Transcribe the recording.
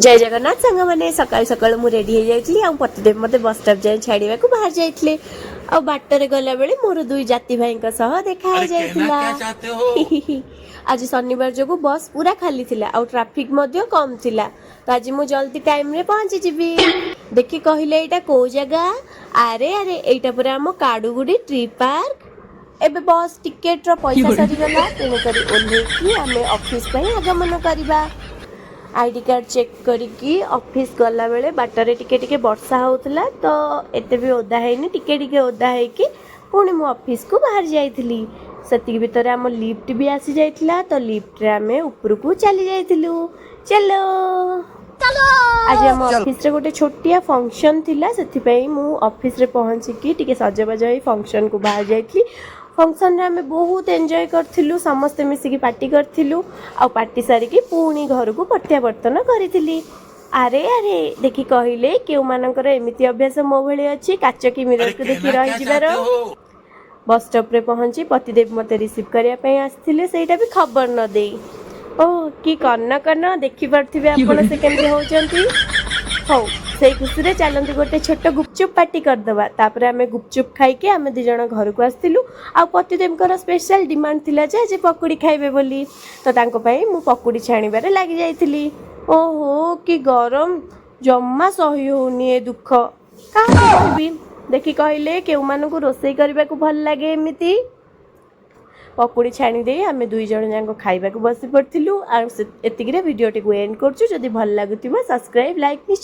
ଜୟ ଜଗନ୍ନାଥ ସାଙ୍ଗମାନେ। ସକାଳୁ ସକାଳୁ ମୁଁ ରେଡି ହେଇଯାଇଥିଲି ଆଉ ପତିଦେବ ମୋତେ ବସ୍ ଷ୍ଟପ୍ ଯାଏଁ ଛାଡ଼ିବାକୁ ବାହାରି ଯାଇଥିଲେ। ଆଉ ବାଟରେ ଗଲାବେଳେ ମୋର ଦୁଇ ଜାତି ଭାଇଙ୍କ ସହ ଦେଖା अरे कहना ହେଇଯାଇଥିଲା। क्या चाहते हो? ଆଜି ଶନିବାର ଯୋଗୁଁ ବସ୍ ପୁରା ଖାଲି ଥିଲା ଆଉ ଟ୍ରାଫିକ୍ ମଧ୍ୟ କମ୍ ଥିଲା, ତ ଆଜି ମୁଁ ଜଲ୍ଦି ଟାଇମ୍ରେ ପହଞ୍ଚିଯିବି। ଦେଖି କହିଲେ, ଏଇଟା କୋଉ ଜାଗା? ଆରେ ଆରେ, ଏଇଟା ପୁରା ଆମ କାଡୁଗୁଡ଼ି ଟ୍ରି ପାର୍କ। ଏବେ ବସ୍ ଟିକେଟ୍ର ପଇସା ସରିଗଲା, ତେଣୁକରି ଓହ୍ଲେଇକି ଆମେ ଅଫିସ୍ ପାଇଁ ଆଗମନ କରିବା। ଆଇଡି କାର୍ଡ଼ ଚେକ୍ କରିକି ଅଫିସ୍ ଗଲାବେଳେ ବାଟରେ ଟିକେ ଟିକେ ବର୍ଷା ହେଉଥିଲା, ତ ଏତେ ବି ଓଦା ହେଇନି। ଟିକେ ଟିକେ ଓଦା ହେଇକି ପୁଣି ମୁଁ ଅଫିସକୁ ବାହାରି ଯାଇଥିଲି। ସେତିକି ଭିତରେ ଆମ ଲିଫ୍ଟ ବି ଆସିଯାଇଥିଲା, ତ ଲିଫ୍ଟରେ ଆମେ ଉପରକୁ ଚାଲି ଯାଇଥିଲୁ। ଚାଲୋ। ଆଜି ଆମ ଅଫିସରେ ଗୋଟେ ଛୋଟିଆ ଫଙ୍କସନ୍ ଥିଲା, ସେଥିପାଇଁ ମୁଁ ଅଫିସରେ ପହଞ୍ଚିକି ଟିକେ ସଜବାଜ ହେଇ ଫଙ୍କସନ୍କୁ ବାହାରି ଯାଇଥିଲି। ଫଙ୍କସନ୍ରେ ଆମେ ବହୁତ ଏନ୍ଜୟ କରିଥିଲୁ। ସମସ୍ତେ ମିଶିକି ପାର୍ଟି କରିଥିଲୁ ଆଉ ପାର୍ଟି ସାରିକି ପୁଣି ଘରକୁ ପ୍ରତ୍ୟାବର୍ତ୍ତନ କରିଥିଲି। ଆରେ ଆରେ, ଦେଖି କହିଲେ, କେଉଁମାନଙ୍କର ଏମିତି ଅଭ୍ୟାସ ମୋ ଭଳି ଅଛି କାଚ କି अरे ମିରରକୁ ଦେଖି कहना क्या ରହିଯିବାର? चाहते हो? ବସ୍ ଷ୍ଟପ୍ରେ ପହଞ୍ଚି ପତିଦେବ ମୋତେ ରିସିଭ୍ କରିବା ପାଇଁ ଆସିଥିଲେ, ସେଇଟା ବି ଖବର ନ ଦେଇ। ଓ କି କର୍ଣ୍ଣ କର୍ଣ୍ଣ, ଦେଖିପାରୁଥିବେ ଆପଣ ସେ କେମିତି ହେଉଛନ୍ତି। ହଉ, ସେଇ ଖୁସିରେ ଚାଲନ୍ତୁ ଗୋଟେ ଛୋଟ ଗୁପଚୁପ୍ ପାର୍ଟି କରିଦେବା। ତାପରେ ଆମେ ଗୁପଚୁପ୍ ଖାଇକି ଆମେ ଦୁଇ ଜଣ ଘରକୁ ଆସିଥିଲୁ। ଆଉ ପତିଦେବଙ୍କର ସ୍ପେଶାଲ ଡିମାଣ୍ଡ ଥିଲା ଯେ ଆଜି ପକୁଡ଼ି ଖାଇବେ ବୋଲି, ତ ତାଙ୍କ ପାଇଁ ମୁଁ ପକୁଡ଼ି ଛାଣିବାରେ ଲାଗି ଯାଇଥିଲି। ଓହୋ, କି ଗରମ, ଜମା ସହି ହେଉନି। ଏ ଦୁଃଖ କାହାକୁ କହିବି? ଦେଖି କହିଲେ, କେଉଁମାନଙ୍କୁ ରୋଷେଇ କରିବାକୁ ଭଲ ଲାଗେ ଏମିତି? ପକୁଡ଼ି ଛାଣି ଦେଇ ଆମେ ଦୁଇ ଜଣ ଯାକ ଖାଇବାକୁ ବସି ପଡ଼ିଥିଲୁ। ଆଉ ଏତିକିରେ ଭିଡ଼ିଓଟିକୁ ଏଣ୍ଡ କରୁଛୁ। ଯଦି ଭଲ ଲାଗୁଥିବ, ସବସ୍କ୍ରାଇବ୍, ଲାଇକ୍ ନିଶ୍ଚୟ।